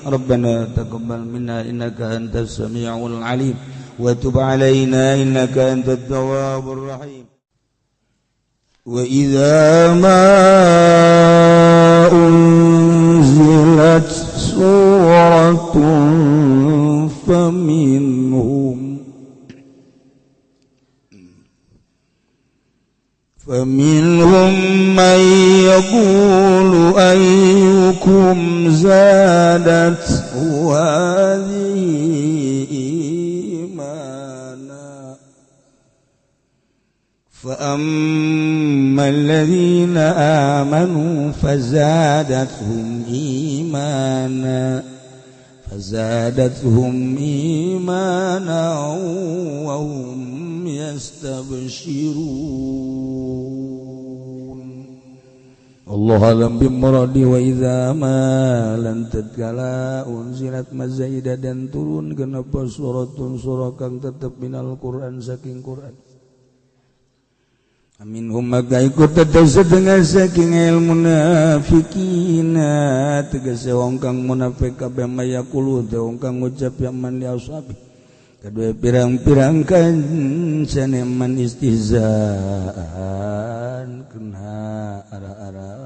Rabbana taqabbal minna innaka antas samiul alim wa tub alaina innaka antat tawwabur rahim. Wa idza ma unzilat suratun faminhum man yaqulu ayyukum zadathu hadhihi imana فأما الذين آمنوا فزادتهم إيمانا وهم يستبشرون. الله أعلم بمرادي. وإذا ما لم تتكلا أنزلت مزايدة dan turun kenapa suratun surah kang tetep minal Quran saking Quran. Aminhum maka ikut tetep setengah saking ilmu munafikina tegese wong kang munafik kabeh mayaqulu te wong kang ngucap ya man li ashabi kedua pirang-pirang kancane man istihzaan kena ara-ara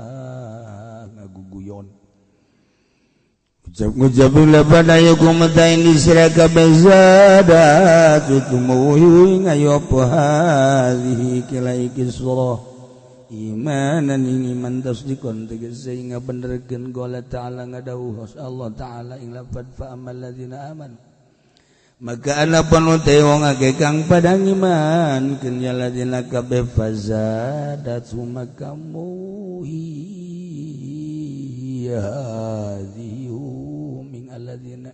ngaguguyon ucap ngucap pada yakum tain disira kabeh zadat tumuyu ngayo apa hadhihi kila iki surah imanan iman tasdikon tegese ngabenerkeun qala ta'ala ngadawuh Allah ta'ala ing lafad fa amal ladzina amanu maka ana panute wong akeh kang padang iman keun ya ladzina kabeh fazadat makamuhi hadhihi min alladzina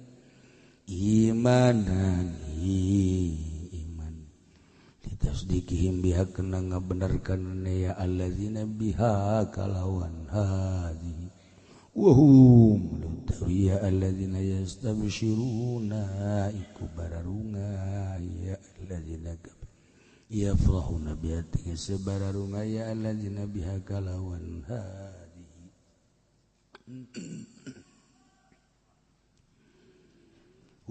imanan iman litasdikihim biha kena ngabenerkeun ya alladzina biha kalawan hadhihi wa hum lutawiya alladzina yastabshiruna iku bararunga ya alladzina yafrahuna biha tegese bararunga ya alladzina biha kalawan hadhihi.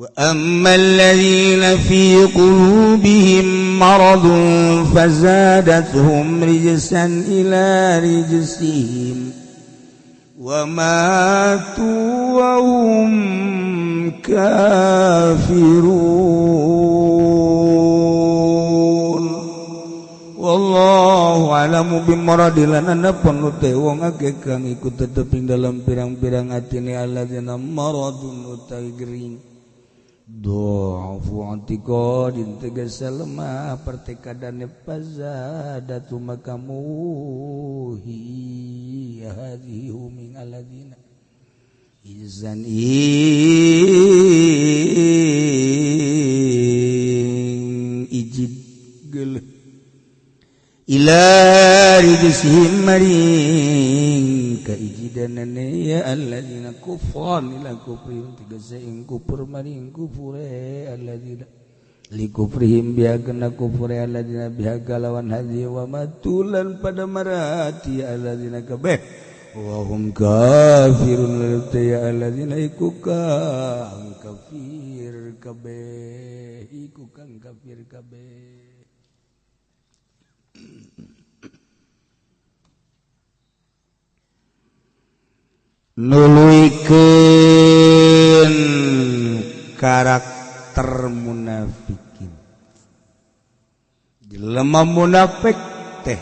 Wa ammal ladzina fi qulubihim maradun fazadathum rijsan ila rijsihim wa matu wa hum kafirun. Wallahu alamu bimaradilan ana panute wong akeh kang iku tetep ing dalam pirang-pirang atine alladzina maradun utawi gering dha'fu antiqadin tegese lemah pertekadane fazadatu makamuhi hadhihi min alladzina izan ijid geuleuh ila rijsihim maring kaijidanane ya alladzina kufran ila kufrihim tegese ing kufur maring kufure alladzina li kufrihim biha kana kufure alladzina biha kalawan hadhi wa matulan pada marati alladzina kabeh wa hum kafirun ya alladzina iku kang kafir kabeh iku kang kafir kabeh. Nuluikeun karakter munafikin. Jelema munafik teh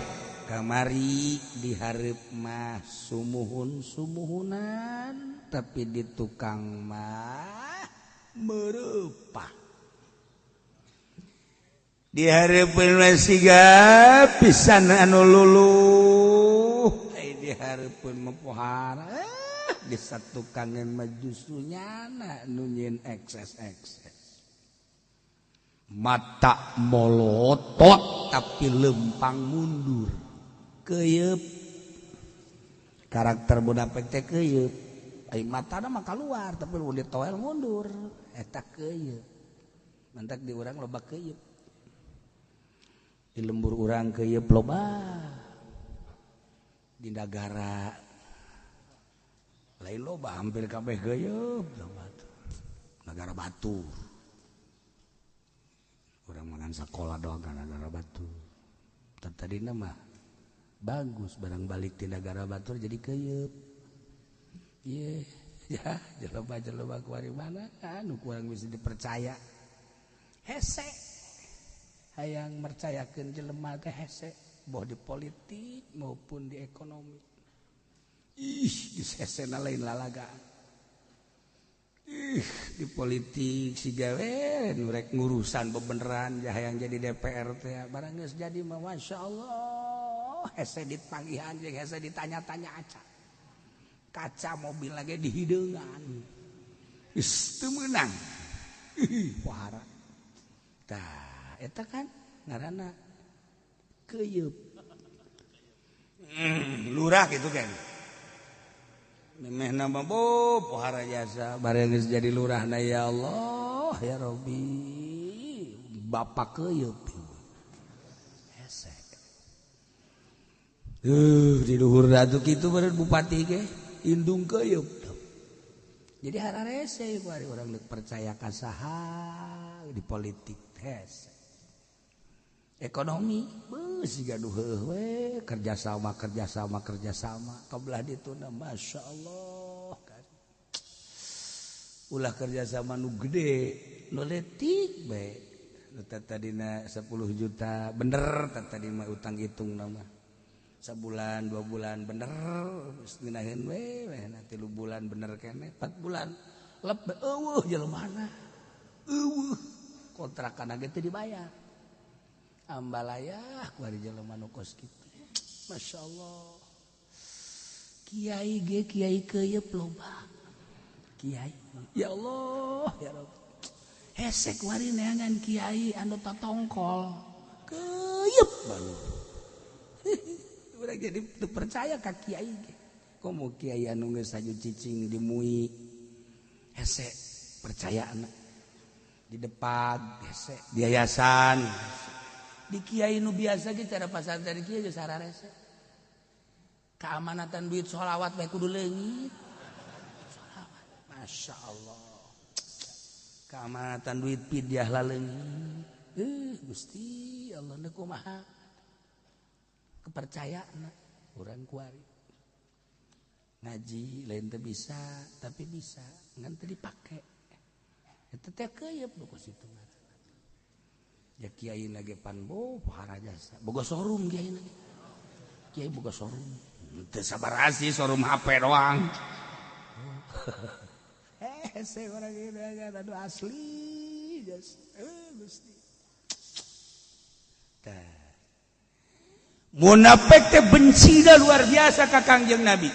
kamari dihareup mah sumuhun sumuhunan tapi di tukang mah mereupah. Dihareupeun mah siga pisan anu luluh, ai dihareupeun mah pohara. Di satu kangen mah justru nyana nu nyieun ekses-ekses. Mata molotot tapi lempang mundur. Keuyeub. Karakter munafik teh keuyeub. Ai matana mah kaluar tapi lu ditoel mundur. Eta keuyeub. Mantak di urang loba keuyeub. Di lembur urang keuyeub loba. Di nagara Lain loba hampir kabeh geuyeub negara batur. Urang mangan sakola doang ka negara batur. Tadina mah bagus barang balik ti negara batur jadi keuyeub. Ye, ya jelema-jelema kuari mana anu kurang bisa dipercaya. Hese. Hayang mercayakeun jelema teh hese, boh di politik maupun di ekonomi. Ih, disesena lain lalagaan. Ih, di politik si gawe rek ngurusan bebeneran jah yang jadi DPR teh barang geus jadi mah masyaallah hese ditanggihan jeung hese ditanya-tanya aca. Kaca mobil lagi dihideungan. Geus teu meunang. Ih, pohara. Tah, eta kan ngaranna keuyeub. Lurah gitu kan. Memeh nama bo pohara jasa bareng geus jadi lurahna ya Allah ya Rabbi bapak keuyeub hese di luhur atuh kitu beureun bupati ge indung keuyeub jadi hararese ku ari urang deuk percaya ka saha di politik hese ekonomi beuh siga nu heueuh we kerjasama kerjasama kerjasama kabelah dituna masya Allah kan ulah kerjasama nu gede nu leutik bae nu tadina 10 juta bener tadi mah utang hitung nama sabulan 2 bulan bener geus ngeunaheun we we 3 bulan bener keneh 4 bulan lep eueuh jelemana eueuh kontrakan ge teu dibayar ambalayah ku ari jelema nu kos kitu. Masya Allah. Kiai ge kiai keuyeub loba. Kiai. Ya Allah, ya Rabb. Hese ku ari neangan kiai anu tatongkol. Keuyeub balu. Urang jadi teu percaya ka kiai ge. Komo kiai anu geus haju cicing di MUI. Hese percaya anak. Di depan hese di yayasan. Di kiai nu biasa ge cara pasantren kieu geus hararese. Keamanatan duit sholawat bae kudu leungit. Sholawat. Masya Allah. Keamanatan duit pidyah la leungit. Gusti Allah nu kumaha. Kepercayaan urang kuari. Ngaji lain teu bisa, tapi bisa ngan teu dipake. Eta teh keuyeub nu kos itu ngaranna. Ya kiai lagi pan bo pohara jasa boga showroom kiai lagi kiai boga showroom teu sabar sih showroom HP doang hese urang ieu aduh asli jas Gusti tah munafik teh bencina luar biasa ka Kangjeng Nabi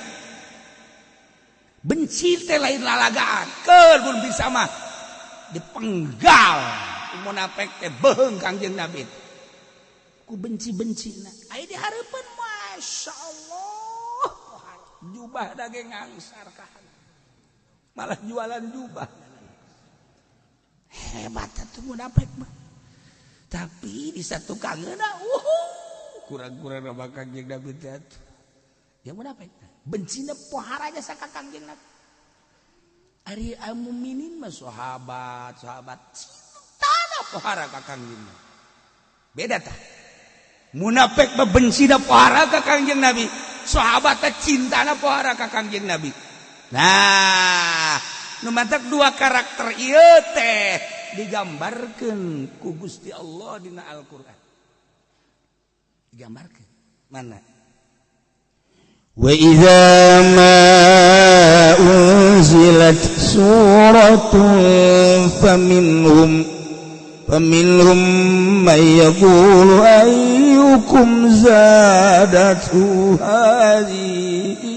benci teh lain lalagaan keur mun bisa mah dipenggal munafik teh beheung Kangjeng Nabi ku benci-bencina aya di hareupeun masya Allah jubah dage ngangsar kahan malah jualan jubah hebat atuh munafik mah tapi di satu kangeuna kurang-kurang sama Kangjeng Nabi teh atuh ya munafik bencina pohara jasa ka Kangjeng Nabi ari mukminin mah sahabat sahabat pohara ka Kangjeng Nabi. Beda tah. Munafik bebencina pohara ka Kangjeng Nabi. Sahabat teh cintana pohara ka Kangjeng Nabi. Nah, nu mantak dua karakter ieu teh digambarkeun ku Gusti Allah dina Al-Qur'an. Digambarkeun. Mana? Wa idza ma unzilat suratun faminhum man yaqulu ayyukum zadatu hadhihi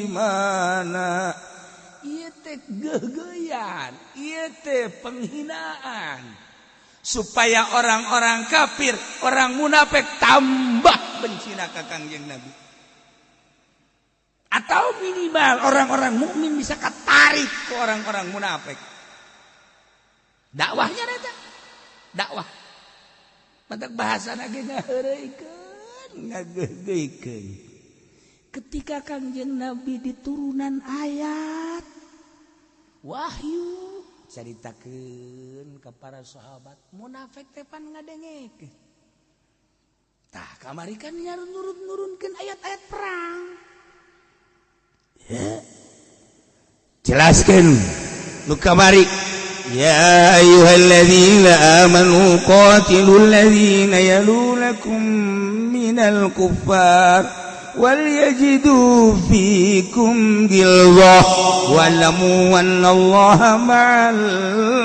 imana. Ieu teh geugeuyan, ieu teh penghinaan supaya orang-orang kafir, orang munafik tambah bencina ka Kangjeng Nabi. Atau minimal orang-orang mukmin bisa ketarik ke orang-orang munafik. Dakwahnya eta dakwah. Mantak bahasa lagi ngaheureuykeun, ngageugeuykeun. Ketika Kangjeng Nabi diturunan ayat wahyu caritakeun ke para sahabat, munafik teh pan ngadengekeun. Tah kamari kan nurun-nurunkeun ayat-ayat perang. Ya. Jelaskeun nu kamari. Ya ayyuhalladzina amanu qatilul ladzina yalunakum minal kuffar wal yajidu fikum ghilzah wa'lamu annallaha ma'al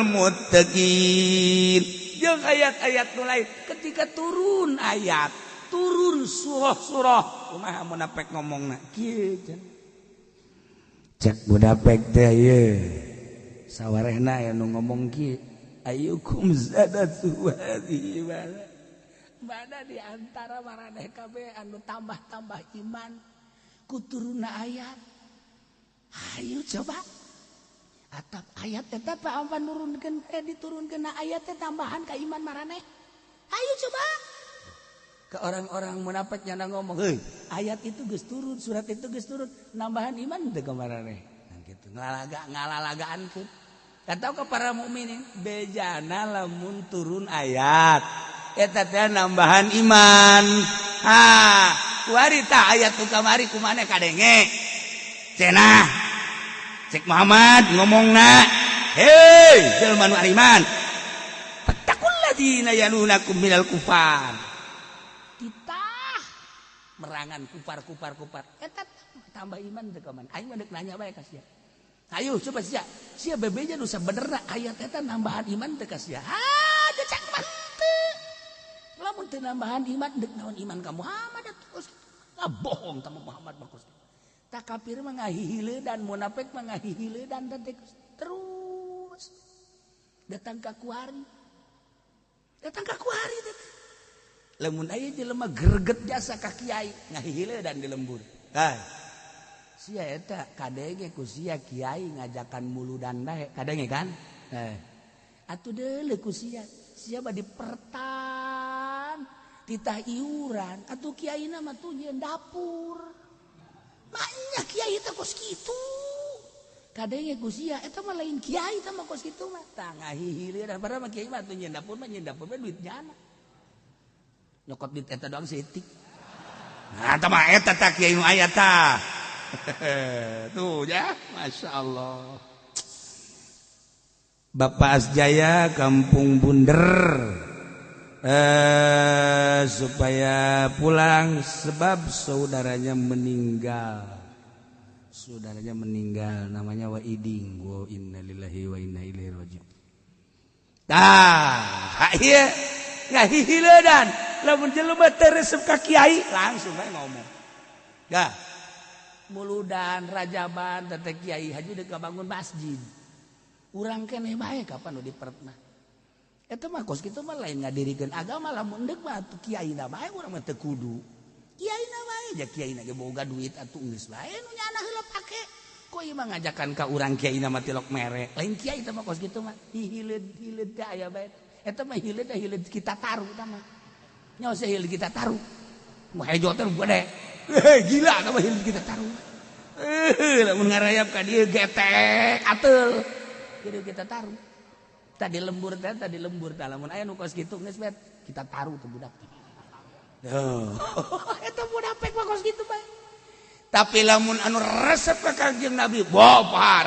muttaqin. Jeung ayat-ayat nu lain ketika turun ayat, turun surah-surah, kumaha munafik ngomongna kieu cenah. Cek munafik teh ieu sawarehna aya nu ngomong kieu, ayyukum zadatu hadhihi imana. Mana di antara maraneh kabeh anu tambah-tambah iman ku turunna ayat. Ayo coba. Atap ayat eta apa nurunkeun diturunkeun ayat teh tambahan ka iman maraneh. Ayo coba. Ke orang-orang munafik nyana ngomong, "Heuy, ayat itu geus turun, surat itu geus turun, nambahan iman teu ka maraneh." Nah gitu, ngalalaga ngalalagaankeun. Atau ke para mukminin, bejana lamun turun ayat eta teh nambahan iman. Ha, kuari tah ayat tu kamari kumane kadenge. Cenah cek Muhammad ngomongna, hei jelema nu iman, fattaqul ladzina yalunakum minal kufar. Titah merangan kupar kupar kupar eta tambah iman teu ka mana? Aing mah deuk nanya bae ka sia. Ayo coba sia, sia bebeja nu sabenerna ayat eta nambahan iman teu ka sia? Ha, cek mah teu. Lamun teu nambahan iman deuk naon iman ka Muhammad atuh? Ah, bohong tah Muhammad mah. Tak kafir mah ngahihiledan, munafik mah ngahihiledan teh terus. Datang ka kuari. Datang ka kuari teh. Lamun aya jelema greget jasa ka kiai ngahihiledan di lembur. Hai. Sia eta kadenge ku sia kiai ngajakan muludan bae, kadenge kan? Eh. Atuh deuleu ku sia. Sia mah dipertan titah iuran, atuh kiaina mah tuh nyieun dapur. Maknya kiai teh kos kitu. Kadenge ku sia eta mah lain kiai teh mah kos kitu mah. Tah ngahihiledan padahal mah kiai mah atuh nyieun dapur mah duit nyana. Nyokot duit eta doang seetik. Nah, tah mah eta tah kiai nu aya tah. Tuh ya, Masya Allah. Bapak Asjaya Kampung Bunder supaya pulang sebab saudaranya meninggal. Saudaranya meninggal namanya Waiding. Wa innalillahi wa inna ilaihi raji'un. Tah, ieu ngahihiledan lamun jelema teu resep ka kiai langsung bae ngomong. Dah. Muludan rajaban teh kiai haji deuk bangun masjid. Urang keneh bae kapan nu dipertna. Eta mah kos kitu mah lain ngadirikeun agama, lamun deuk mah atuh kiaina bae, urang mah teu kudu. Kiaina bae ja, kiaina ge boga duit atuh geus bae nu nyana heula pake. Kok ieu mah ngajakan ka urang kiaina mah tilok mere. Lain kiai teh mah kos kitu mah hihileud-hileud teh aya bae. Eta mah hileud hileud kita taruh tah mah. Nyaho sih hileud kita taruh. Mah hejo teh gede. Gila tah mah hileud kita taruh. Lamun ngarayap ka dieu getek ateul. Jadi kita taruh. Tadi lembur teh, tadi lembur teh lamun aya nu kos kitu geus bet kita taruh tuh budak. Tuh. Eta budak pek mah kos kitu bae. Tapi lamun anu resep ka Kangjeng Nabi, bopar.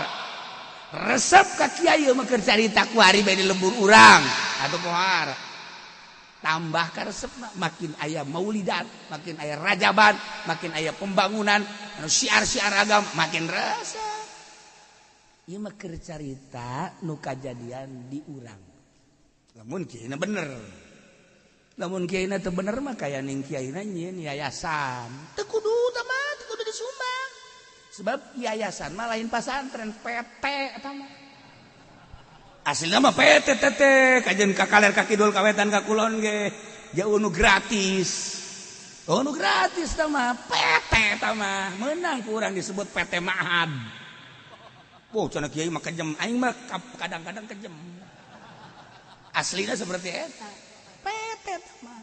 Resep ka kiai mah keur carita kuari bae di lembur urang atuh pohara. Tambah ka resep makin aya maulidan, makin aya rajaban, makin aya pembangunan, anu syiar-syiar agama makin resep. Ieu mah keur carita nu kajadian di urang. Lamun kiaina bener. Lamun kiaina teu bener mah kaya ning kiaina nyieun yayasan. Teu kudu tah mah, teu kudu disumbang. Sebab yayasan mah lain pasantren, PT eta mah. Aslina mah PT teh kajen ka kaler ka kidul ka wetan ka kulon ge jauh nu gratis. Oh nu gratis tah mah PT tah mah meunang ku urang disebut PT Ma'had. Wah, cenah kiai mah kejem, aing mah kadang-kadang kejem. Aslina seperti eta. PT tah mah.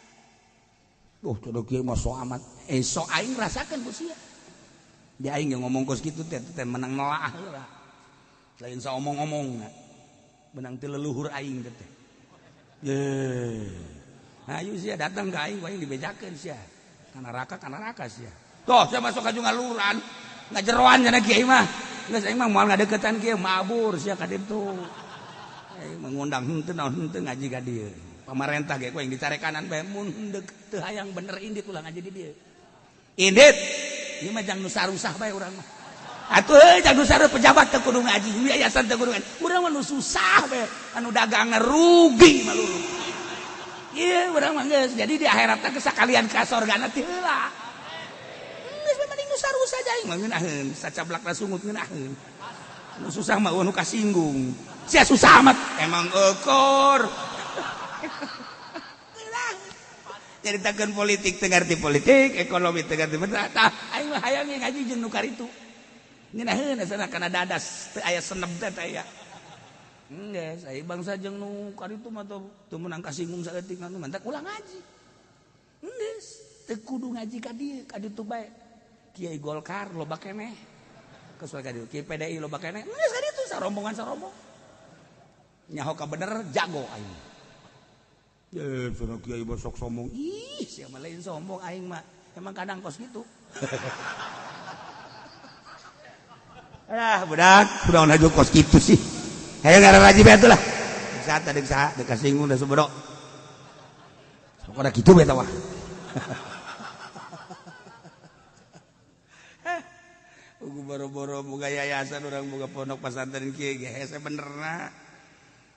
Oh, cenah kiai mah so amat. So aing rasakeun ku sia. Dia aing ngomong kos kitu teh teh menang nelaah heula. Lain saomong-omong menang ti leluhur aing teh. Ye. Ayo sia datang ka aing, aing dibejakeun sia. Ka neraka sia. Toh sia masuk ka ngaluran, ngajeroan cenah kiai mah. Geus aing mah moal ngadeukeutan kieu mabur sia ka ditu. Aing mengundang henteu naon henteu ngaji ka dieu. Pamarentah ge ku aing dicarekanan bae mun deuk teu hayang bener indit ulah ngaji di dieu. Indit. Ieu mah jang nu sarusah bae urang mah. Atuh heuh jang nu sarusah pejabat teu kudu ngaji, yayasan teu kudu ngaji. Urang mah nu susah bae, anu dagangna rugi malulu. Iya, urang mah geus. Jadi di akhirat teh sakalian ka sorgana ti heula. Geus mending nu sarusah aja aing mah ngeunaheun, sacablakna sungut ngeunaheun. Nu susah mah nu kasinggung. Sia susah amat, emang ekor. Nyaritakeun politik teu ngarti politik, ekonomi teu ngarti bener. Tah aing mah hayang ngaji jeung nu karitu. Ngeunaheun asana kana dadas teu aya seneb teh aya. Geus, ai bangsa jeung nu karitu mah teu meunang kasinggung saeutik mah mantak ulah ngaji. Geus, teu kudu ngaji ka dieu, ka ditu bae. Kiai Golkar loba keneh. Kesuai ka dieu, Kiai PDI loba keneh. Geus ka ditu sarombongan-sarombong. Nyaho ka bener jago aing. Eh, cenah kiai besok sombong. Ih, sia mah lain sombong aing mah. Emang kadang kos gitu. Ah, budak, kunaon aja kos kitu sih. Hayang ngararaji bae atuh lah. Saat tadi saha deuk kasinggung da subodok. Sok kitu bae tah wah. Ugu boro-boro boga yayasan urang boga pondok pesantren kieu ge hese benerna.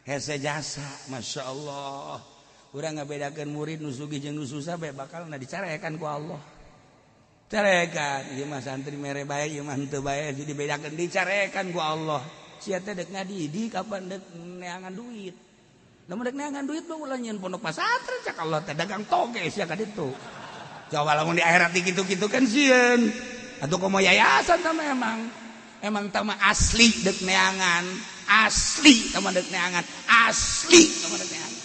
Hese jasa, Masya Allah. Urang ngabedakeun murid nu sugih jeung nu susah bae bakalna dicarekan ku Allah. Carekan, ieu mah santri mere bae, ieu mah henteu bae, jadi dibedakeun dicarekan ku Allah. Sia teh dek ngadidik kapan dek neangan duit. Lamun dek neangan duit mah ulah nyieun pondok pesantren cak Allah teh dagang toge sia ka ditu. Coba lamun di akhirat dikitu-kitu kan sieun. Atuh komo yayasan tah emang. Emang tah mah asli dek neangan, asli tah mah dek neangan, asli tah mah dek neangan.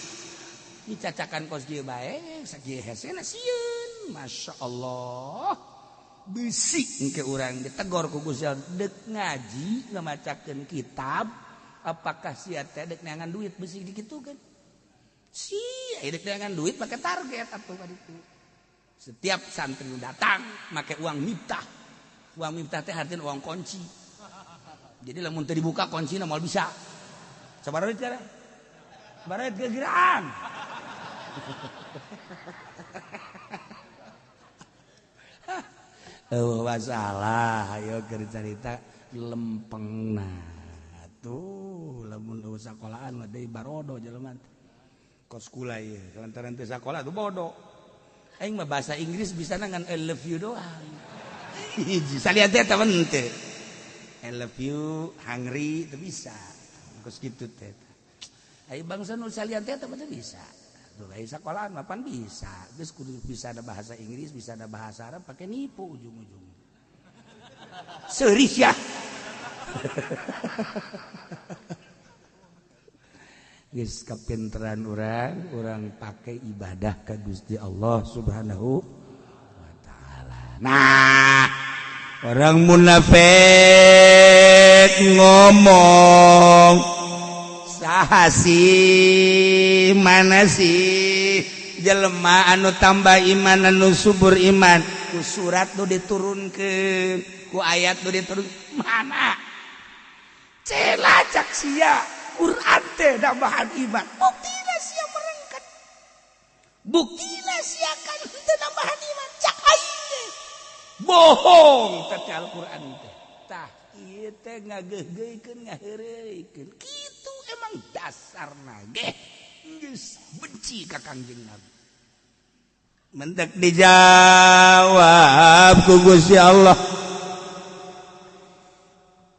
Dicacakan kos kieu bae, sakieu hesena sieun. Masya Allah. Bisi engke urang ditegor ku Gusti Allah dek ngaji ngamacakeun kitab apakah sia teh dek neangan duit bisi dikitukeun. Si dek neangan duit make target atuh ka ditu. Setiap santri datang make uang miftah. Uang miftah teh artinya uang kunci. Jadi lamun teu dibuka kuncina moal bisa. Sabaraha duit cara? Sabaraha duit gegiraan. Oh, masalah ayo keur carita lempengna tuh lamun eueuh sakolahan mah deui barodo jelema kos kula ieu lantaran teu sakola tuh bodoh aing mah bahasa Inggris bisa ngan I love you doang hiji salian teh eta mah henteu I love you hungry teu bisa kos kitu teh ai bangsa nu salian teh eta mah teu bisa. Tuh ai sekolahan mah pan bisa. Geus kudu bisa ada bahasa Inggris, bisa ada bahasa Arab, pakai nipu ujung-ujung. Seuris ya. Geus kapinteran urang, urang pakai ibadah ka Gusti Allah Subhanahu wa taala. Nah, orang munafik ngomong saha sih mana sih jelema anu tambah iman anu subur iman ku surat nu diturunkeun ku ayat nu diturunkeun mana celacak sia Quran teh nambahan iman buktina sia merengket buktina sia kan teu nambahan iman cak aing teh bohong teh Al-Qur'an teh tah ieu teh ngageugeuikeun ngaheureuykeun kitu emang dasarna ge geus benci ka Kangjeng Nabi mentek dijawab ku Gusti Allah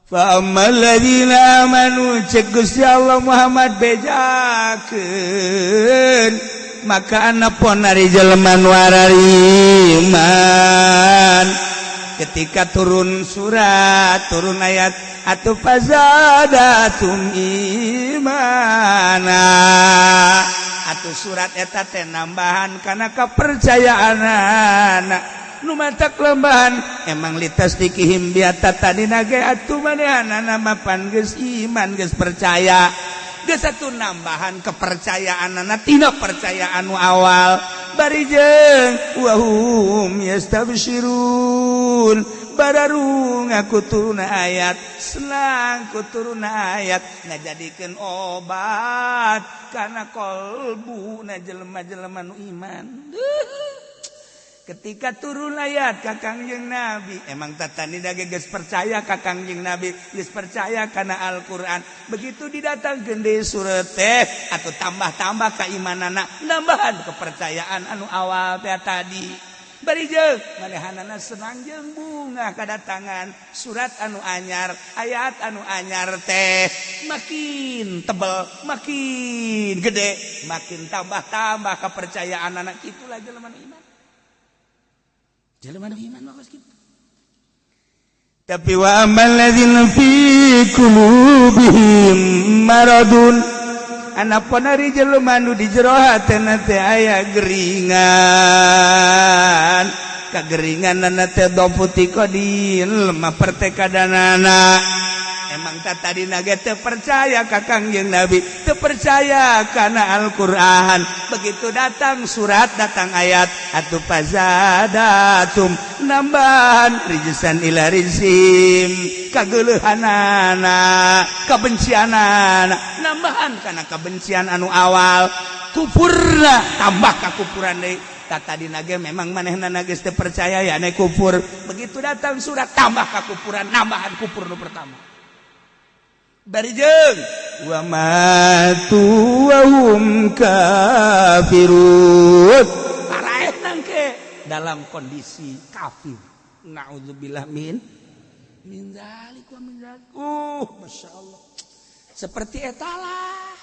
fa ammal ladzina amanu cek Gusti Allah Muhammad bejakeun maka anapun ari jelema nu arariman ketika turun surat turun ayat atuh fazadatum imana atuh surat eta teh nambahan kana kepercayaanana Nu matak lembahan emang litasdikihim biata tadi nage atuh manehanana mapan geus iman geus percaya. Geus satu nambahan kepercayaanana tina percayaan nu awal. Bari jeung wahum yastabsyirun bararung aku turun ayat senang ku turun ayat ngajadikeun obat kana kolbu na jelema-jelema nu iman. Ketika turun ayat ka Kangjeng Nabi, emang tatani dage geus percaya ka Kangjeng Nabi, geus percaya kana Al-Qur'an. Begitu didatangkeun deui surat teh atau tambah-tambah keimanana, nambahan kepercayaan anu awal teh tadi. Bari jeung manehanana senang jeung bunga kadatangan surat anu anyar, ayat anu anyar teh makin tebel, makin gede, makin tambah-tambah kepercayaan anak itulah jelema nu iman. Jelema nu iman mah kos kitu. Tapi wa ammal ladzina fi qulubihim maradun, anapun ari jelema nu di jero hatena teh aya geringan, kageringanana teh doputi qadil lemah pertekadanana. Emang tak tadi naga teu percaya ka Kangjeng Nabi, teu percaya kana Al-Qur'an. Begitu datang surat, datang ayat, atuh pazadatum nambahan rijsan ila rijsim, kageuleuhanana, kabencianana, nambahan kana kabencian anu awal, kufurna tambah kakufuran deui. Tak tadi nage memang manehna geus teu percaya ya ane kufur. Begitu datang surat tambah kakufuran, nambahan kufur nu pertama. Bari jeung wa matu wa hum kafirun, paraeh nangke dalam kondisi kafir. Naudzubillah min zalik wa min zalik. Masyaallah. Seperti etalah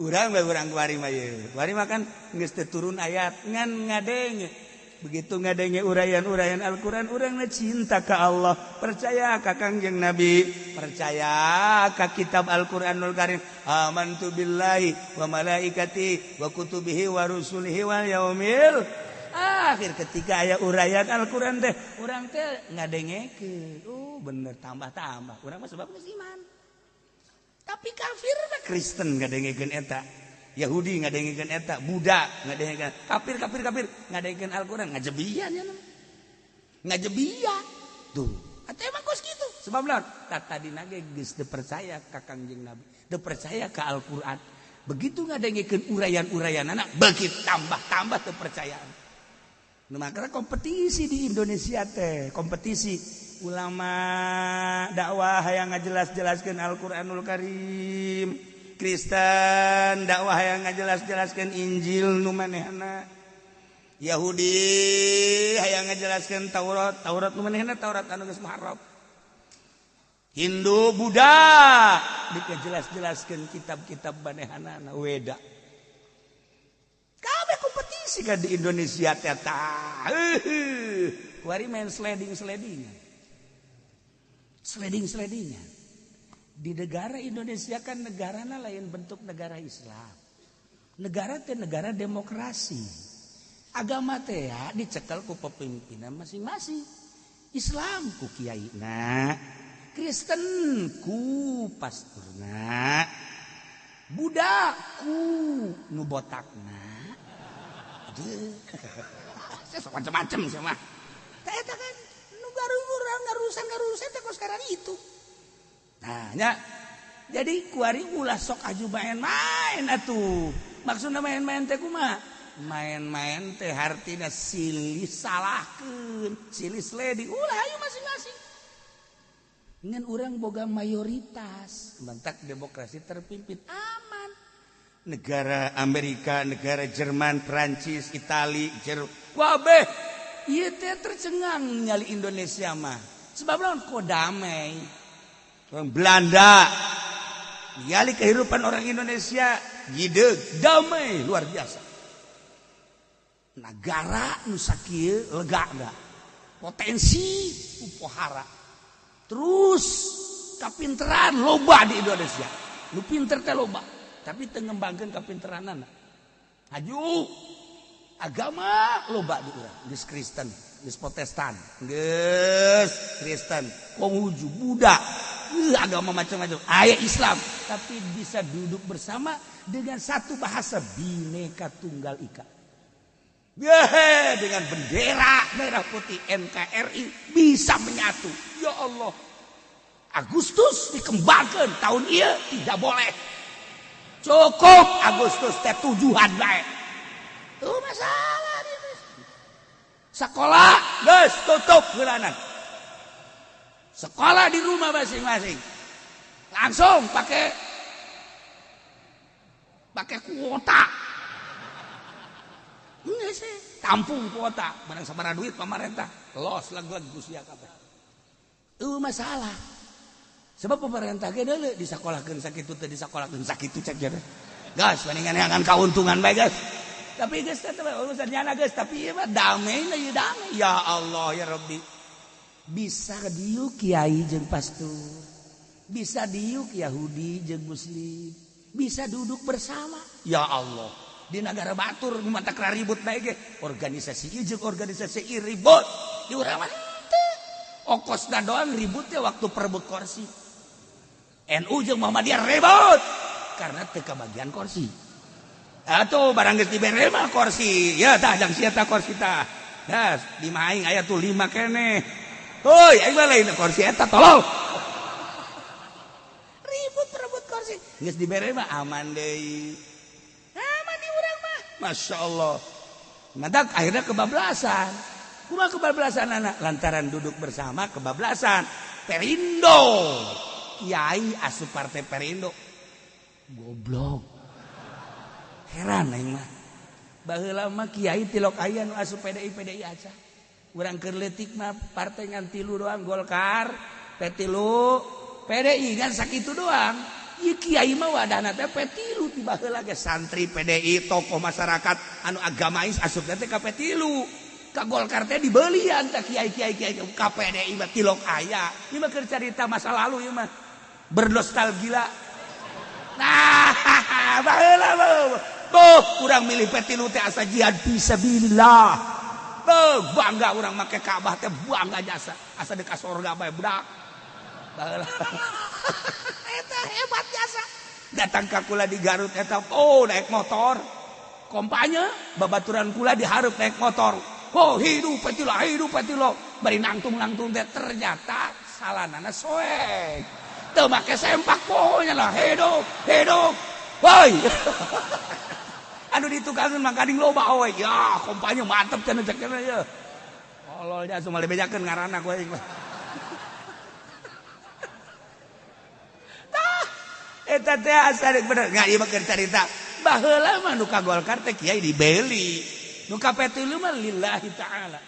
urang bae urang kuari mah ye. Kuari mah kan geus teu turun ayat ngan ngadenge. Begitu ngadenge uraian-uraian Al-Qur'an, urangna cinta ka Allah, percaya ka Kangjeng Nabi, percaya ka kitab Al-Qur'anul Karim. Amantu billahi wa malaikati wa kutubihi wa rusulihi wal yaumil akhir. Ketika aya uraian Al-Qur'an teh, urang teh ngadengekeun. Bener tambah-tambah. Urang mah sebab geus iman. Tapi kafir mah Kristen ngadengekeun eta, Yahudi ngadengekeun eta, Buddha ngadengekeun, kafir kafir kafir ngadengekeun Al-Qur'an ngajebian ya ngajebian. Tuh, atuh emang kos kitu. Sebab naon? Tadi nage geus teu percaya ka Kangjeng Nabi, teu percaya ka Al-Qur'an. Begitu ngadengekeun uraian-uraianana, begitu tambah-tambah teu percayaan. Nu makana kompetisi di Indonesia teh, kompetisi ulama dakwah yang ngajelas-jelaskeun Al-Qur'anul Karim, Kristen dakwah yang ngajelas-jelaskeun Injil nu manehna, Yahudi hayang ngajelaskeun Taurat, Taurat nu manehna Taurat anu geus muharraf, Hindu Buddha dikejelas-jelaskeun kitab-kitab manehna Weda. Kabeh kompetisi kan di Indonesia teh tah. Kuari main sliding-slidingan. Sliding-slidingan. Di negara Indonesia kan negarana lain bentuk negara Islam. Negara teh negara demokrasi. Agama teh ya dicekel ku pemimpinan masing-masing. Islam ku kiaina, Kristen ku pasturna, Buddha ku nu botakna. Aduh. Saya macam-macam sama. Teh eta kan nu ngarusan-ngarusan teh kos sekarang itu. Nah, nya. Jadi kuari ulah sok aju main-main atuh. Maksudna main-main teh kumaha? Main-main teh hartina silih salahkeun, silih sledi. Ulah ayo masing-masing. Ngan urang boga mayoritas, bentak demokrasi terpimpin aman. Negara Amerika, negara Jerman, Prancis, Itali, kabeh ieu teh tercengang nyali Indonesia mah. Sebab lawan kok damai. Orang Belanda nyali kehidupan orang Indonesia gideg damai luar biasa. Negara nu sakieu lega enggak? Potensi upohara. Terus kapinteran loba di Indonesia. Nu pinter teh loba, tapi teu ngembangkeun kapinteranana. Haju. Agama loba di urang, geus Kristen, geus Protestan, geus Kristen, Konghucu, Buddha, agama macam-macam, aya Islam, tapi bisa duduk bersama dengan satu bahasa Bhinneka Tunggal Ika. Dengan bendera merah putih NKRI bisa menyatu. Ya Allah. Agustus dikembangkan tahun ieu tidak boleh. Cukup Agustus teh tujuan bae. Tuh masalah ini. Sekolah geus tutup heulanan. Sekolah di rumah masing-masing. Langsung pakai kuota. Enggak sih, tampung kuota, barang sabaraha duit pemerintah, los leg-leg ku sia kabeh. Eueuh masalah. Sebab pemerintah ge deuleu disakolahkeun sakitu teh disakolahkeun sakitu cek jere. Geus mendingan neangan kauntungan bae geus. Tapi geus teh urusan nyana geus, tapi ieu mah damai na ieu damai. Ya Allah ya Rabbi. Bisa diuk kiai jeung pastur. Bisa diuk Yahudi jeung Muslim. Bisa duduk bersama. Ya Allah. Di negara batur nu matak ribut bae ge. Organisasi ieu jeung organisasi ieu ribut. Di urang mah teu. Okosna doang ributnya waktu perebut kursi. NU jeung Muhammadiyah ribut karena teu kabagian kursi. Atuh barang geus dibere mah kursi. Ya tah jang sia tah kursi tah. Das di aing aya tuh 5 keneh. Hoi aing mah lain kursi eta tolong. Ribut perebut kursi. Geus dibere mah aman deui. Aman di urang mah. Masya Allah. Matak akhirnya kebablasan. Kumaha kebablasan anak lantaran duduk bersama kebablasan. Perindo. Kiai asup partai Perindo. Goblok. Heran aing mah. Baheula mah kiai tilok aya nu asup PDI PDI aja. Urang keur leutik mah partai ngan tilu doang, Golkar, P3, PDI kan sakitu doang. Ieu kiai mah wadahna teh P3 ti baheula ge santri PDI, tokoh masyarakat anu agamais asupna teh ka P3. Ka Golkar teh dibelian teh kiai-kiai kiai ka PDI mah tilok aya. Ieu mah keur carita masa lalu ieu mah. Bernostalgia. Nah, baheula mah. Boh, urang milih P3 teh asa jihad fisabilillah. Boh, bangga urang make Ka'bah teh bangga jasa. Asa deuk ka sorga bae budak. Baheula. Eta hebat jasa. Datang ka kula di Garut eta, oh naik motor. Kompanya babaturan kula dihareup naik motor. Oh, hidup P3, hidup P3. Bari nangtung-nangtung teh ternyata salanana soek. Teu make sempak pokoknya lah, hidup, hidup. Woi. Anu ditukangan mah kading loba we. Ya, kompanya mantep cenah cek cenah ye. Tolol nya cuma dibejakeun ngaranna ku aing mah. Tah, eta teh asa bener enggak ieu mah keur carita. Baheula mah nu ka Golkar teh kiai dibeli. Nu ka P3 mah lillahi taala.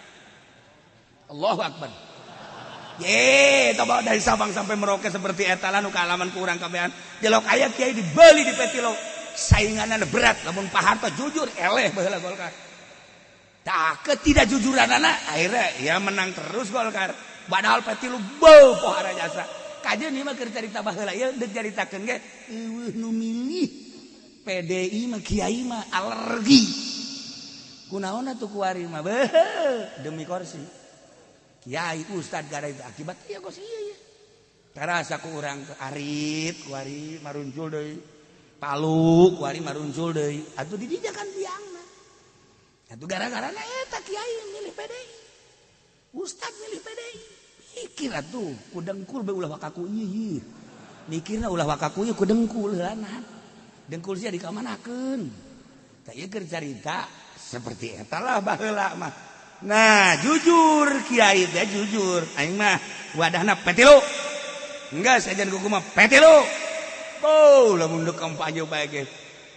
Allahu akbar. Ye, coba dari Sabang sampai Merauke seperti eta lah nu kaalaman ku urang kabehan. Jelok aya kiai dibeli di P3. Sainganna berat lamun Pak Harto jujur eleh baheula Golkar. Tah ketidakjujuranana akhirnya ya menang terus Golkar. Padahal P3 beuh pohara jasa. Kajeun ieu mah keur carita baheula ieu deuk caritakeun ge eueuh nu milih PDI mah kiai mah alergi. Kunaon atuh kuari mah beuh demi kursi. Kiai ustad gara itu akibat ieu kos ieu ieu. Tarasa ku urang ke arit kuari maruncul deui. Palu kuari maruncul deui. Atuh di dinya kan tiangna. Atuh gara-garana eta kiai milih PDI. Ustad milih PDI. Mikir atuh ku dengkul bae ulah wakaku ieu ieu. Mikirna ulah wakaku ieu ku dengkul heulana. Dengkul sia dikamanakeun. Tah ieu keur carita seperti eta lah baheula mah. Nah, jujur kiai teh jujur. Aing mah wadahna P3. Enggak sajan kuku mah P3. Oh, lamun deuk kampanye bae ge.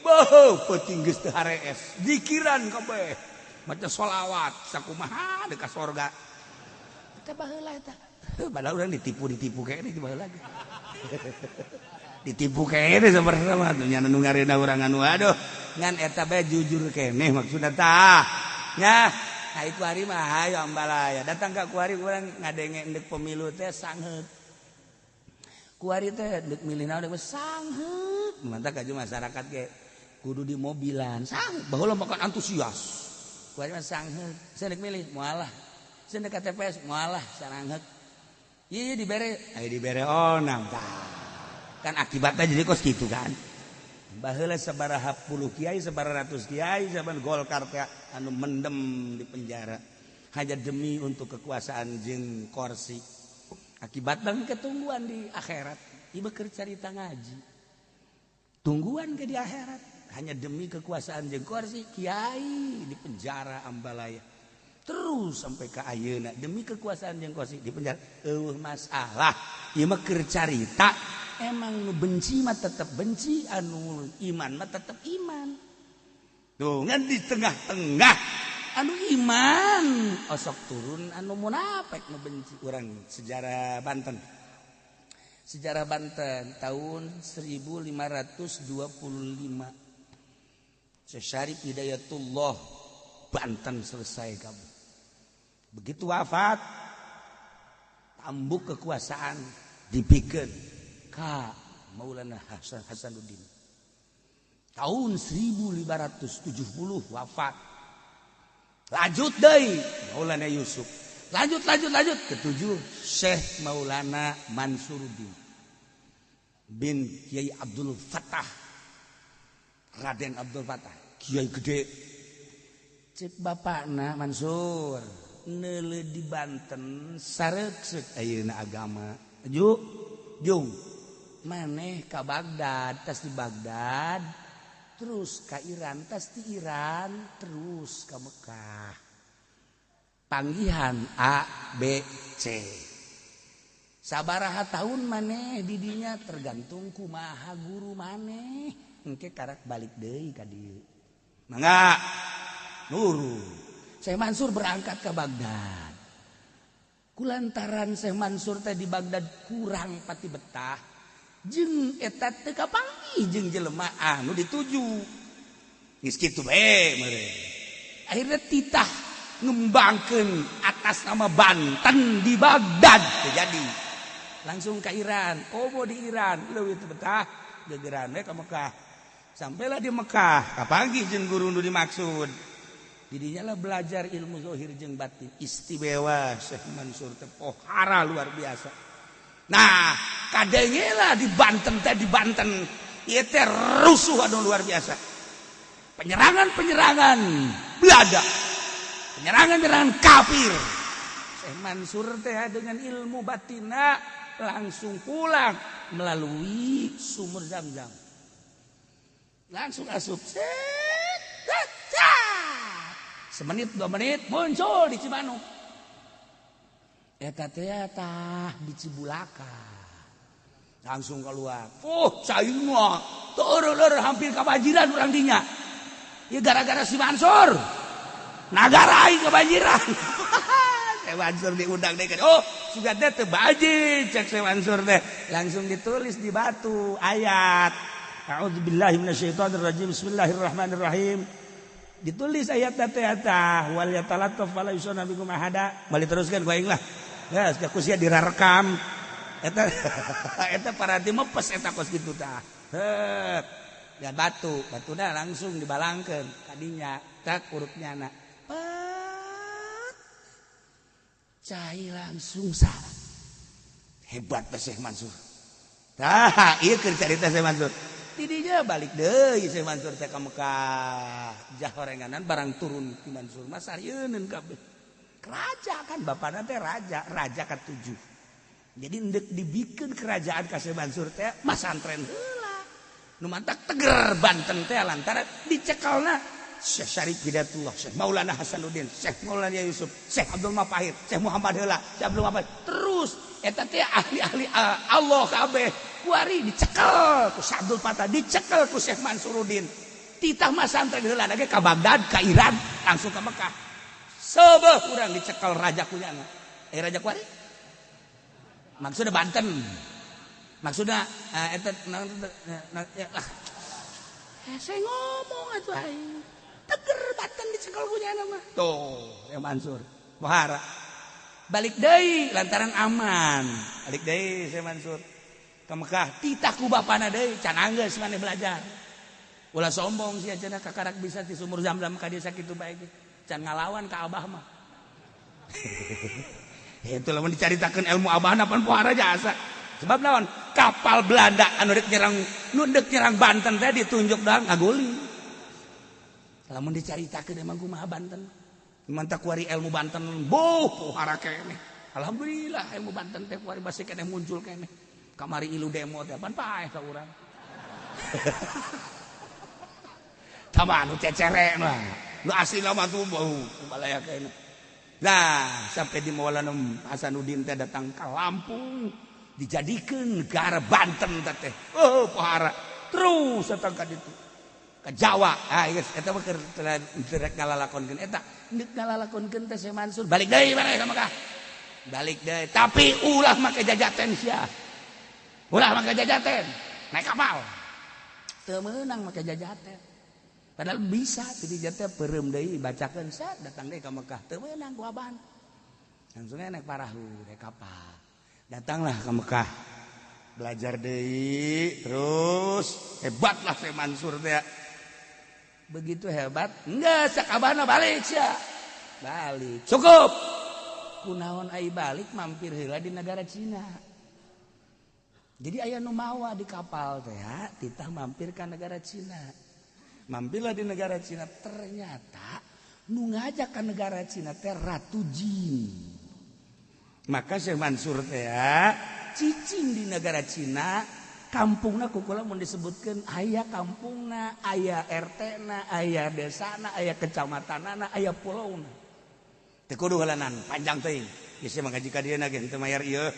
Boh, peuting geus teu harees. Dikiran kabeh. Maca sholawat sakumaha deuk ka sorga. Eta baheula eta. Padahal urang ditipu-ditipu kene di baheula ge. Ditipu kene sabarna mah atuh nya nu ngareuna urang anu aduh. Ngan eta bae jujur keneh maksudna tah. Nya, nah itu hari mah ayo ambalaya. Datang ka kuari urang ngadenge endek pemilu teh sangheut. Kuari teh deuk milih naon deuk sangheut. Mantap kaju masyarakat ge kudu di mobilan. Sangheut baheula makan antusias. Kuari mah sangheuk. Sia deuk milih moal lah. Sia deuk ka TPS moal lah sarangheuk. Ieu dibere, aya dibere onam tah. Kan akibatnya jadi kos kitu kan. Baheula sabaraha puluh kiai, sabaraha ratus kiai zaman Golkar teh anu mendem di penjara hanya demi untuk kekuasaan jeung kursi. Akibatna ketungguan di akhirat. Ieu keur carita ngaji. Tungguan ke di akhirat hanya demi kekuasaan jeung kursi, kiai di penjara ambalaya. Terus sampai ke ayeuna demi kekuasaan jeung kursi di penjara. Eueuh masalah. Ieu mah keur carita. Emang nu benci mah tetep benci, anu iman mah tetep iman. Tuh ngan di tengah-tengah anu iman osok turun anu munafik nu benci. Urang sejarah Banten. Sejarah Banten tahun 1525. Syekh Syarif Hidayatullah Banten selesai kamu. Begitu wafat, tambuk kekuasaan dibikeun ka Maulana Hasanuddin. Tahun 1570 wafat. Lanjut deui Maulana Yusuf. Lanjut lanjut lanjut ketujuh Syekh Maulana Mansuruddin bin Kiai Abdul Fattah. Raden Abdul Fattah, kiai gede. Cek bapakna Mansur, neuleuh di Banten sareuk ayeuna agama. Ju, jung. Maneh ka Baghdad, tas di Baghdad, terus ka Iran, tas di Iran, terus ka Mekah. Panggihan A, B, C. Sabaraha tahun maneh didinya tergantung kumaha guru maneh. Engke karak balik deui ka dieu. Mangga nuru. Syekh Mansur berangkat ke Baghdad. Kulantaran Syekh Mansur teh di Baghdad kurang pati betah, jeung eta teu kapanggih jeung jelema anu dituju. Geus kitu bae meureun. Akhirnya titah ngembangkeun atas nama Banten di Baghdad terjadi. Langsung ke Iran, komo di Iran leuwih teu betah, gegeran we ka Mekah. Sampailah di Mekah, kapanggih jeung guru nu dimaksud. Didinya lah belajar ilmu zahir jeung batin. Istimewa Syekh Mansur teh pohara luar biasa. Nah, kadenge lah di Banten teh di Banten ieu teh rusuh anu luar biasa. Penyerangan-penyerangan Belanda. Penyerangan-penyerangan kafir. Syekh Mansur teh dengan ilmu batina langsung pulang melalui sumur Zam-Zam. Langsung asup. Semenit 2 menit muncul di Cimanuk. Eta teh tah di Cibulaka. Langsung keluar. Oh, cai mah turun hampir kebanjiran urang dinya. Ya gara-gara si Mansur. Nagara aing kebanjiran. Syekh Mansur diundang deui. Oh, sudah teh teu banjir cek Syekh Mansur teh. Langsung ditulis di batu ayat. A'udzubillahi minasyaitonirrajim. Bismillahirrahmanirrahim. Ditulis ayat teh eta wal yatalattaf wala yusona bikum ahada. Balik teruskan ku aing lah. Ya, ku sia dirarekam. Eta eta parati mepes eta kos kitu tah. Heup. Ya batu, batuna langsung dibalangkeun kadinya tak urupnya na. Pat. Cai langsung sah. Hebat teh Syekh Mansur. Tah, ieu keur carita Syekh Mansur. Tidinya balik deui Syekh Mansur teh ka Mekah. Jahorenganan barang turun ti Mansur mah sarieun kabeh. Raja kan bapana teh raja, raja katujuh. Jadi endek dibikeun kerajaan ka Syekh Mansur teh masantren heula. Nu mantak teger Banten teh lantaran dicekalna Syekh Syarif Hidayatullah, Syekh Maulana Hasanuddin, Syekh Maulana Yusuf, Syekh Abdul Mafahir, Syekh Muhammad heula, Syekh Abdul Mafahir. Terus eta teh ahli-ahli Allah kabeh. Kuari dicekel ku Syekh Abdul Fatah, dicekel ku Syekh Mansuruddin. Titah masantren heula ge ka Baghdad, ka Iran, langsung ka Mekah. Sebeuh urang dicekel raja kunyana. Raja kuari? Maksudnya Banten. Maksudnya eta lah. Saya ngomong atuh aing. Teger Banten dicekel kunyana mah. Tuh, ya Mansur. Pohara. Balik deui lantaran aman. Balik deui Syekh Mansur. Ke Mekah titah ku bapana deui can anggeus maneh belajar. Ulah sombong sia cenah kakarak bisa ti sumur Zam-Zam ka dieu sakitu bae ge. Can ngalawan ka abah mah. Itu lamun dicaritakeun ilmu abahna pan pohara jasa. Sebab naon? Kapal Belanda anu rek nyerang nu deuk nyerang Banten teh ditunjuk doang ngaguling. Lamun dicaritakeun emang kumaha Banten. Mantap kuari ilmu Banten boh pohara keneh. Alhamdulillah ilmu Banten teh kuari basi keneh muncul keneh. Kamari ilu demo teh pan paeh ka urang. Tama anu cecere mah. Nu asli mah tuh bau balaya keneh. Nah, sampai di Maulana Hasanuddin teh datang ke Lampung, dijadikan negara Banten teh. Oh, pohara. Terus datang ka ditu. Ke Jawa. Ah, geus eta mah keur rek ngalalakonkeun eta. Deuk ngalalakonkeun teh Syekh Mansur balik deui maneh ka Mekah. Balik deui, tapi ulah make jajaten sia. Ulah make jajaten. Naik kapal. Teu meunang make jajaten. Padahal bisa jadi jatuh perem deui bacakeun sat datang deui ka Mekah teu meunang ku abahna. Langsung naik parahu, naik kapal. Datanglah ke Mekah. Belajar deui terus hebatlah Syekh Mansur teh. Begitu hebat, enggak cek abahna balik sia. Balik. Cukup. Kunaon ai balik mampir heula di negara Cina. Jadi aya nu mawa di kapal teh titah mampir ka negara Cina. Mampirlah di negara Cina, ternyata nu ngajak ke negara Cina teh Ratu Jin. Maka Syekh Mansur teh cicing di negara Cina, kampungna kukula mun disebutkeun aya kampungna, aya RT-na, aya desana, aya kecamatanana, aya pulauna. Teu kudu heulanan, panjang teuing. Geus mah ngaji ka dieu ge teu mayar ieu.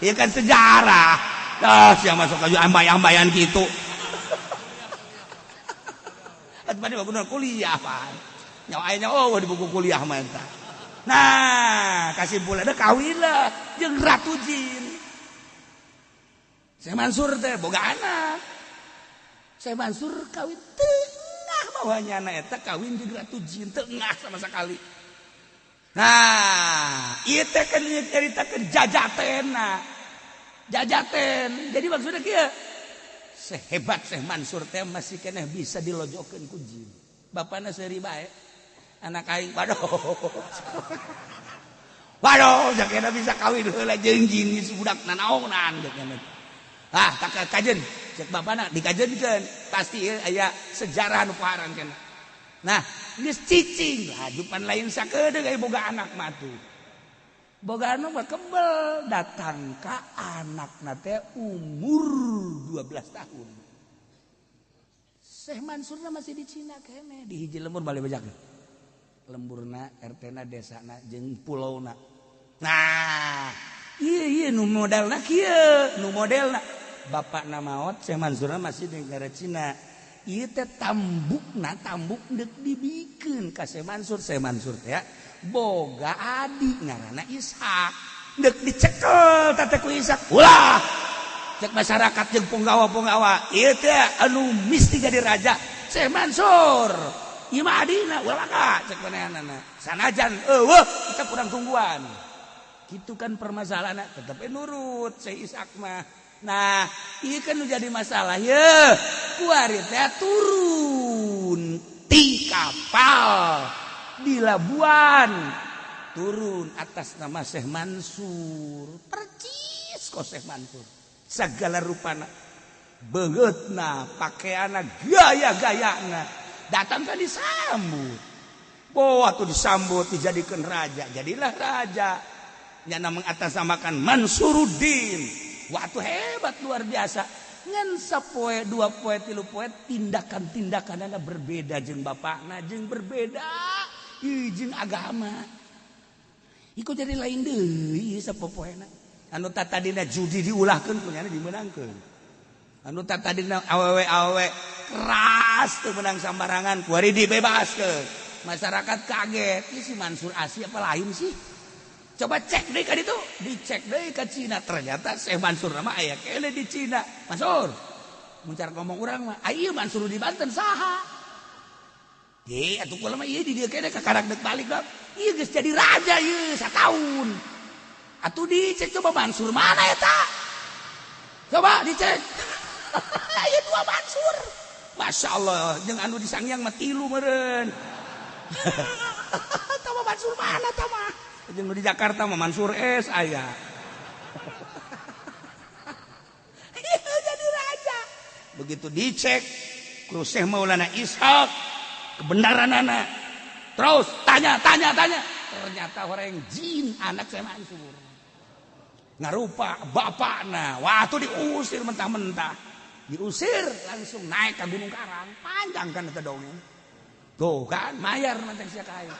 Ieu kan sejarah. Ah, siapa masuk kaju ambay-ambayan gitu. Atuh mah kudu kuliah pan. Nyawa aya nyawa di buku kuliah mah eta. Nah, kasimpulanna kawin lah jeung Ratu Jin. Syekh Mansur teh boga anak. Syekh Mansur kawin tengah bawahnya na eta kawin jeung Ratu Jin tengah sama sekali. Nah, ieu teh kan nyaritakeun jajatena. Jajaten. Jadi maksudnya kieu sehebat Syekh Mansur teh masih keneh bisa dilojokeun ku jin. Bapana seuri bae. Anak aing waduh. Waduh, sakena bisa kawin heula jeung jin geus budak nanaonan cenah. Ah, tak kajen. Cek bapana dikajenkeun. Pasti aya sejarah nu paharan cenah. Nah, geus cicing lajupan lain sakedeung aya boga anak mah tuh. Boga anak mah kebel datang ka anakna teh umur 12 tahun. Syekh Mansurna masih di Cina keneh di hiji lembur balik bejakeun. Lemburna, RT-na, desana jeung pulauna. Nah, ieu ieu nu modalna kieu, nu modelna bapakna maot Syekh Mansurna masih di negara Cina. Ieu teh tambukna tambuk deuk dibikeun ka Syekh Mansur, Syekh Mansur teh boga adi ngaranna Ishak. Deuk dicekel teh ku Ishak. Ulah. Cek masyarakat jeung punggawa-punggawa, ieu teh anu misti jadi raja Syekh Mansur. Ieu mah adina ulah ka cek manehanana. Sanajan eueuh kita kurang tungguan. Kitu kan permasalahanna tetep nurut Syekh Ishak mah. Nah, ieu kan nu jadi masalah ye. Kuari teh turun ti kapal di Labuan turun atas nama Syekh Mansur. Percis kok Syekh Mansur. Segala rupana, beungeutna, pakaianna, gaya-gayana. Datang kan disambut. Oh, atuh disambut dijadikan raja. Jadilah raja. Nyana mengatasnamakan Mansuruddin. Waktu hebat luar biasa. Ngan sapoe, dua poe, tilu poe, tindakan-tindakanana berbeda jeung bapakna, jeung berbeda jeung agama. Iku jadi lain deui sapopoena. Anu tadina judi diulahkeun kunyana dimeunangkeun. Anu tadina awewe-awewe keras teu meunang sambarangan kuari dibebaskeun. Masyarakat kaget, ieu si Mansur asli apa lain sih? Coba cek deui ka ditu, dicek deui ka Cina, ternyata Syekh Mansur mah aya keneh di Cina. Mansur, mun cara ngomong urang mah, ieu Mansur di Banten saha? Ye, atuh kula mah ieu di dieu keneh kakarak deuk balik dong. Ieu geus jadi raja ieu sataun. Atuh dicek coba Mansur mana eta? Coba dicek. Ieu dua Mansur. Masya Allah jeung anu di Sangyang mah tilu meureun. Tah mah Mansur mana tah mah? Jeung di Jakarta mah Mansur S aya. Jadi raja. Begitu dicek ku Syekh Maulana Ishaq kebenaran anak. Terus tanya tanya tanya. Ternyata orang jin anak Syekh Mansur. Ngarupa bapakna, waktu diusir mentah-mentah. Diusir langsung naik ke Gunung Karang, panjang kan eta dongeng. Tuh kan mayar nanti sia ka aing.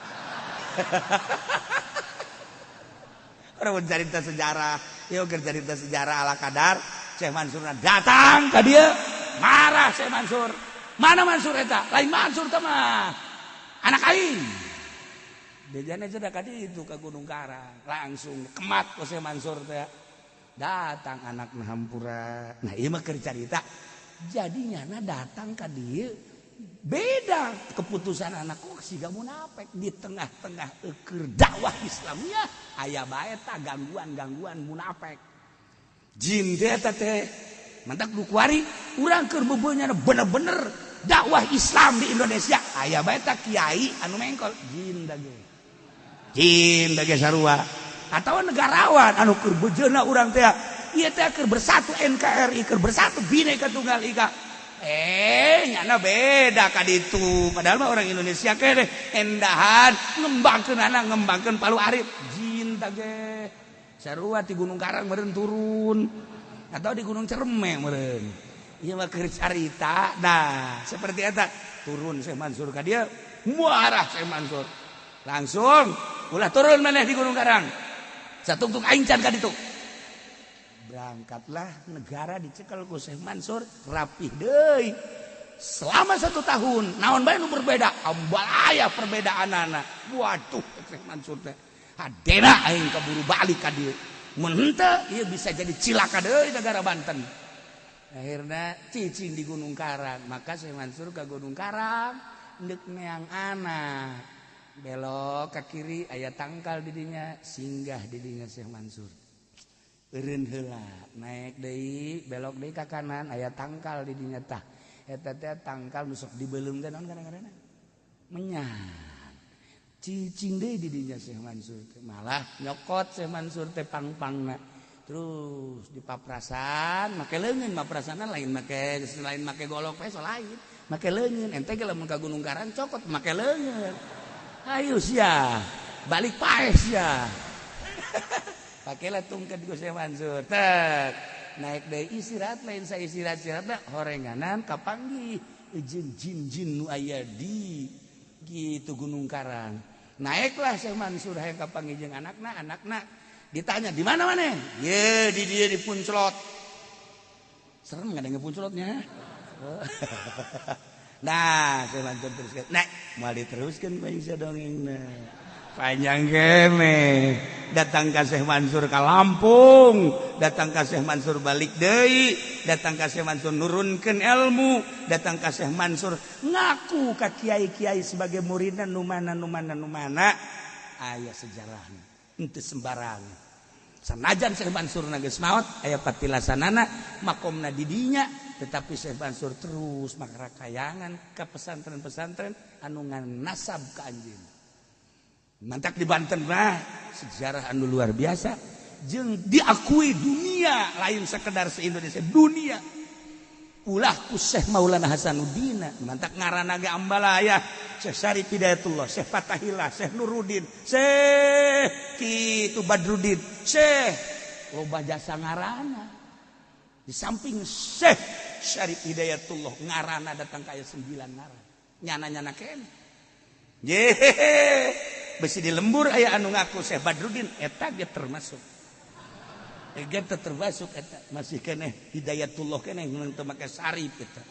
Orang cerita sejarah, ieu keur cerita sejarah ala kadar, Syekh Mansur datang ka dieu, marah Syekh Mansur. Mana Mansur eta? Lain Mansur teh mah. Anak aing. Bejana sudah ka ditu ka Gunung Karang, langsung kemat ku Syekh Mansur teh. Datang anak hampura. Nah, ieu mah keur carita. Jadi nyana datang ka dieu beda keputusan anakku siga munafik di tengah-tengah keur dakwah Islamnya aya bae ta gangguan-gangguan munafik. Jin teh eta teh mantak du kuari urang keur beubeuna bener-bener dakwah Islam di Indonesia aya bae ta kiai anu mengkol jin dage. Jin dage sarua atau negarawan anu keur bejeuna urang teh ieu teh keur bersatu NKRI keur bersatu Bhinneka Tunggal Ika. Nyana beda ka ditu padahal mah orang Indonesia keneh endahan ngembangkeun anak ngembangkeun Palu Arif jin tage sarua ti Gunung Karang meureun turun atau di Gunung Cerme meureun ieu mah keur carita. Nah seperti eta turun Syekh Mansur ka dieu muarah Syekh Mansur langsung ulah turun maneh di Gunung Karang satungtung aing can ka ditu. Berangkatlah negara dicekel ku Syekh Mansur rapih deui selama 1 tahun naon bae nu berbeda ambalaya perbedaanana. Waduh Syekh Mansur teh hadena aing kaburu balik ka dieu mun henteu ieu bisa jadi cilaka deui negara Banten. Akhirna cicing di Gunung Karang, maka Syekh Mansur ka Gunung Karang deuk neang anak belok ka kiri aya tangkal di dinya singgah di dinya Syekh Mansur. Eureun heula naik deui belok deui ka kanan aya tangkal di dinya tah eta teh tangkal nu sok dibeuleum teh naon kadang-kadang menyan cicing deui di dinya Syekh Mansur teh malah nyokot Syekh Mansur teh pang-pangna terus dipaprasan make leungeun maprasana lain make golok peso lain make leungeun ente ge lamun ka Gunung Karang cokot make leungeun hayu sia balik paeh sia. Pakailah tungkat ku Syekh Mansur tek naik deui istirahat lain sa istirahat istirahatna horenganan kapanggih jeung jin-jin nu aya di gitu Gunung Karang. Naiklah Syekh Mansur hayang kapanggih jeung anakna, anakna ditanya di mana maneh? Ye di dieu di Punclot. Serem ngadenge Punclotnya. Nah, Syekh Mansur teruskeun. Naik moal diteruskeun ku aing sadongengna. Panjang kene datang ka Syekh Mansur ka Lampung, datang ka Syekh Mansur balik deui, datang ka Syekh Mansur nurunkeun ilmu, datang ka Syekh Mansur ngaku ka kiai-kiai sebagai muridna nu mana nu mana nu mana aya sejarahna henteu sembarangan. Sanajan Syekh Mansur geus maot aya patilasanana makomna di dinya, tetapi Syekh Mansur terus makarakayangan ka pesantren-pesantren anu ngan nasab ka anjeun. Mantak di Banten mah sejarah anu luar biasa jeung diakui dunia lain sekedar se-Indonesia dunia. Ulah ku Syekh Maulana Hasanuddin mantak ngaranna ge ambalaya Syekh Syarif Hidayatullah, Syekh Fatahillah, Syekh Nuruddin, Syekh kitu Badruddin, Syekh loba jasa ngaranna. Di samping Syekh Syarif Hidayatullah ngaranna datang ka aya 9 ngaran. Nyana-nyana keneh. Yehehe. Besi di lembur aya anu ngaku Syekh Badruddin eta ge termasuk. Eta termasuk eta masih keneh Hidayatullah keneh mun teu make Syarif eta.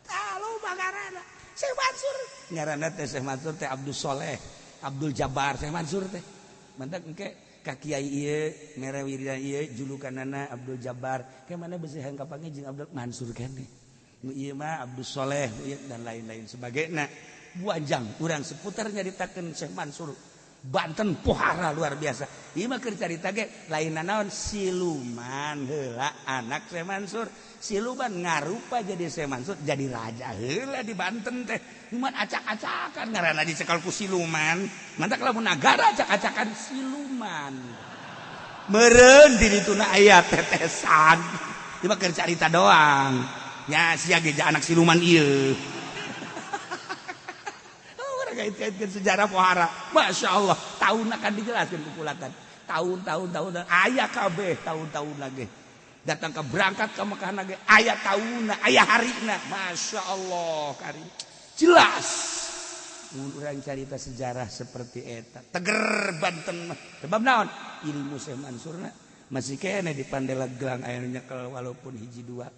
Tah loba ngaranna Syekh Mansur. Ngaranna teh Syekh Mansur teh Abdul Soleh, Abdul Jabbar Syekh Mansur teh. Mantak engke ka kiai ieu mere wiridan ieu julukanana Abdul Jabbar. Ke mana besi hayang kapanggih jeung Abdul Mansur keneh. Nu ieu mah Abdul Soleh dan lain-lain sebagainya. Buanjang urang seputar nyaritakeun Syekh Mansur. Banten pohara luar biasa. Ieu mah keur carita ge lain naon, siluman heula anak Syekh Mansur. Siluman ngarupa jadi Syekh Mansur, jadi raja heula di Banten teh. Cuman acak-acakan ngaranna dicekal ku siluman. Mantak lamun nagara acak-acakan siluman. Meureun di dituna aya tetesan. Ieu mah keur carita doang. Nya sia ge anak siluman ieu. Kait-kaitkan sejarah pohara, Masya Allah, tahun akan dijelaskan kepulatan tahun-tahun tahun aya kabeh tahun-tahun lagi datang ke berangkat ke Mekah lagi aya tahun aya harina. Masya Allah karim, jelas orang cerita sejarah seperti eta teger Banten mah. Sebab naon, ilmu Syekh Mansurna masih kene di Pandeglang aya nyekel walaupun hiji dua,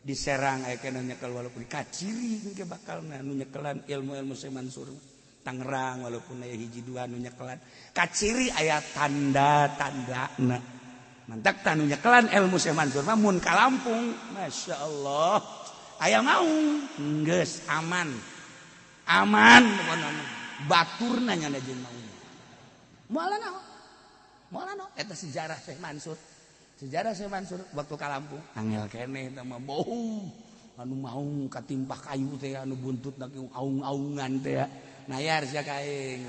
di Serang aya kene nyekel walaupun kaciri ke bakal nu nyekelan ilmu-ilmu Syekh Mansur. Tangerang walaupun aya hiji dua nu nyekelan, kaciri aya tanda-tandana. Mantak tanu nyekelan ilmu Syekh Mansur mah mun ka Lampung, Masya Allah, aya maung geus aman aman pokona mah, baturna nyana jeung maung moal naon moal naon. Eta sejarah Syekh Mansur, sejarah Syekh Mansur waktu ka Lampung angel keneh eta mah, bau anu maung katimpah kayu teh, anu buntut aung-aungan teh, nayar sia ka aing.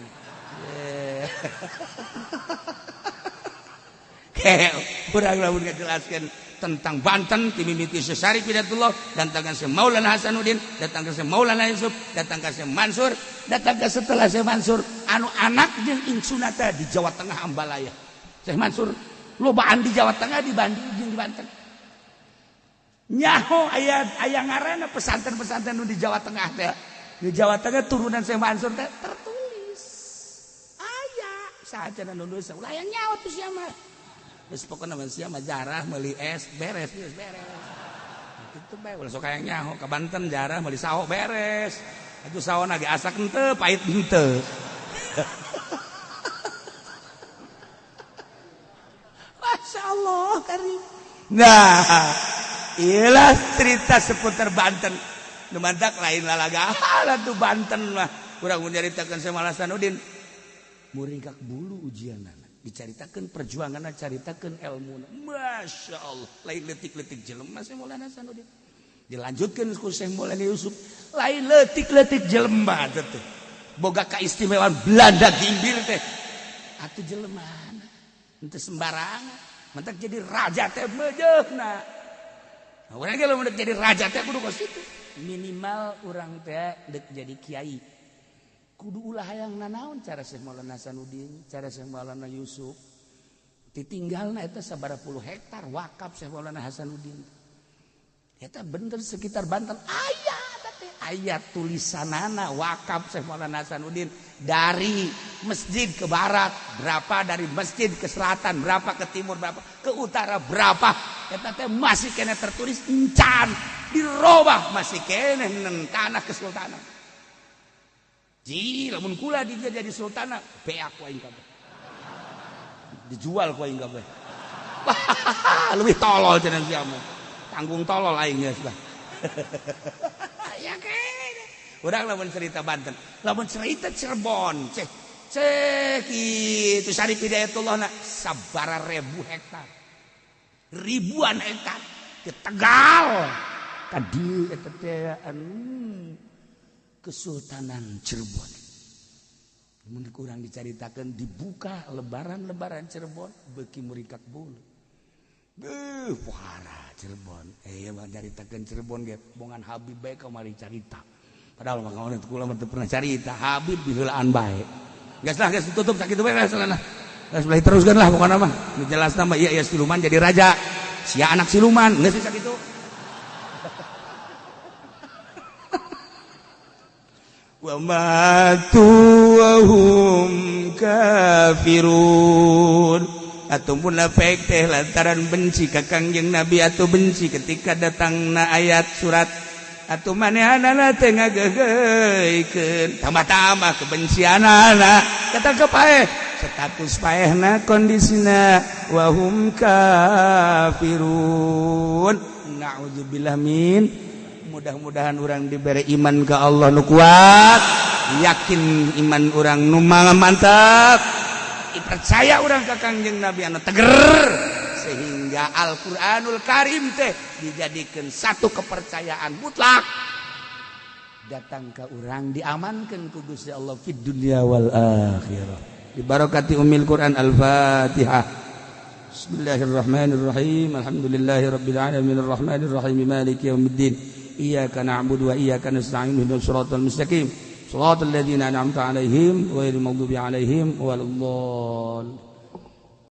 Kurang lamun ngajelaskeun tentang Banten ti mimiti Syekh Syarif Hidayatullah, datang ka Syekh Maulana Hasanuddin, datang ka Syekh Maulana Yusuf, datang ka Syekh Mansur, datang ka setelah Syekh Mansur anu anak jeung incuna teh di Jawa Tengah Ambalaya. Syekh Mansur lobaan di Jawa Tengah dibanding jeung di Banten. Nyaho aya aya ngaranna pesantren-pesantren nu di Jawa Tengah teh. Di Jawa Tengah turunan Syekh Mansur teh tertulis. Aya saacana nulis ulah yang nyawa tuh sia mah. Geus pokona mah sia mah jarah meuli es beres geus beres. Kitu bae ulah sok hayang nyaho ka Banten jarah meuli saho beres. Atuh sahona ge asak henteu pahit henteu. Masya Allah karim. Nah, iyalah cerita seputar Banten. Nu mantak lain lalaga tuh Banten mah. Kurang menceritakan Syekh Maulana Hasanuddin. Muringkak bulu ujianana. Dicaritakeun perjuanganna, caritakeun ilmuna. Masya Allah, lain leutik-leutik jelema Syekh Maulana Hasanuddin. Dilanjutkeun ku Syekh Maulana Yusuf, lain leutik-leutik jelema teh. Boga kaistimewaan Belanda gimbir teh. Atuh jelema henteu sembarangan. Mantak jadi raja teh meujeuhna. Nah, urang ge lamun jadi raja teh kudu kos kitu. Minimal urang teh dek jadi kiai kudu ulah hayang nanaon cara Syekh Maulana Hasanuddin, cara Syekh Maulana Yusuf. Ditinggalna eta sabaraha puluh hektar wakaf Syekh Maulana Hasanuddin. Eta bener sekitar Banten aya teh aya tulisanana wakaf Syekh Maulana Hasanuddin dari masjid ke barat berapa, dari masjid ke selatan berapa, ke timur berapa, ke utara berapa. Eta teh masih kena tertulis encan dirobah masih kene tanah kesultanan. Ji lamun kula dia jadi sultana beak ku aing kabeh. Dijual ku aing kabeh. Leuwih tolol cenah sia mah. Tanggung tolol aing geus lah. Ya kene. Urang lamun cerita Banten, lamun cerita Cirebon, ceh ceh kitu Syarif Hidayatullah na sabaraha ribu hektar. Ribuan hektar ke Tegal. Tadi eta teh anu Kesultanan Cirebon. Mun kurang dicaritakeun dibuka lebaran-lebaran Cirebon beuki muringkak bulu. Beuh pohara Cirebon. Eh mah caritakeun Cirebon ge bongan Habib bae kamari carita. Padahal mah kawan kula mah teu pernah carita Habib diheulaan bae. Geus lah geus tutup sakitu bae geus lah. Geus boleh teruskeun lah pokona mah. Nu jelasna mah ieu siluman jadi raja. Sia anak siluman geus sakitu. Wa matu wa hum kafirun. Atau munafik teh lantaran benci ka Kangjeng Nabi atau benci ketika datangna ayat surat atau manehanana teh ngageugeuykeun tambah-tambah kebencianana kata paeh status paehna kondisina wa hum kafirun. Na'udzubillah min. Mudah-mudahan orang diberi iman ke Allah nu kuat, yakin iman orang nu mantap. Tapi percaya urang ka Kangjeng Nabi anu teger, sehingga Al-Qur'anul Karim teh dijadikan satu kepercayaan mutlak datang ke urang, diamankan ku Gusti Allah fid dunya wal akhirah. Dibarokati umil Quran. Al-Fatihah. Bismillahirrahmanirrahim. Alhamdulillahirabbil alamin arrahmanirrahim maliki yaumiddin. Iyyaka na'budu wa iyyaka nasta'in ihdinas siratal mustaqim siratal ladzina an'amta 'alaihim ghairil maghdubi 'alaihim waladdallin.